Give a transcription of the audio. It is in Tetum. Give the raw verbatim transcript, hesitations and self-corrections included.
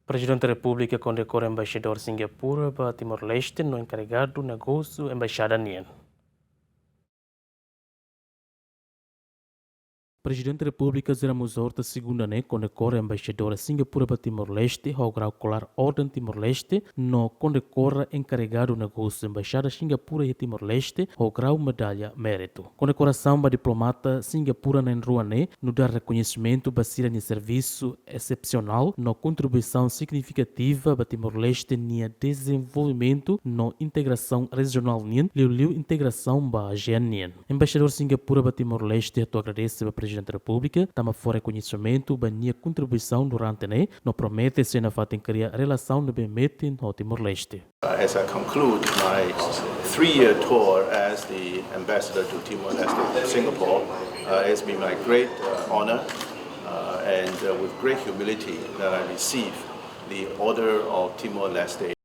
Prezidente Repúblika kondekora Embaixadór Singapura ba Timor-Leste no enkarregadu negósiu embaixada nian. Prezidente Repúblika José Ramos Horta segunda ne'e kondekora Embaixadór Singapura ba Timor-Leste ho grau kolar Orden Timor-Leste no kondekora enkarregadu negósiu embaixada Singapura iha Timor-Leste ho grau medalla méritu. Kondekorasaun ba diplomata Singapura na'in-rua ne'e nu'udar rekoñesimentu ba sira-nia servisu esepsionál no kontribuisaun signifikativa ba Timor-Leste nia dezenvolvimentu no integrasaun rejionál nian, liuliu integrasaun ba ASEAN nian. Embaixadór Singapura ba Timor-Leste atu agradese ba Prezidente Repúblika, tanba fó rekoñesimentu ba nia kontribuisaun durante ne'e, no promete sei nafatin kria relasaun ne'ebé metin ho Timor-Leste. As I conclude my three-year tour as the ambassador to Timor-Leste in Singapore, uh, it's been my great, uh, honor, uh, and, uh, with great humility that I receive the Order of Timor-Leste.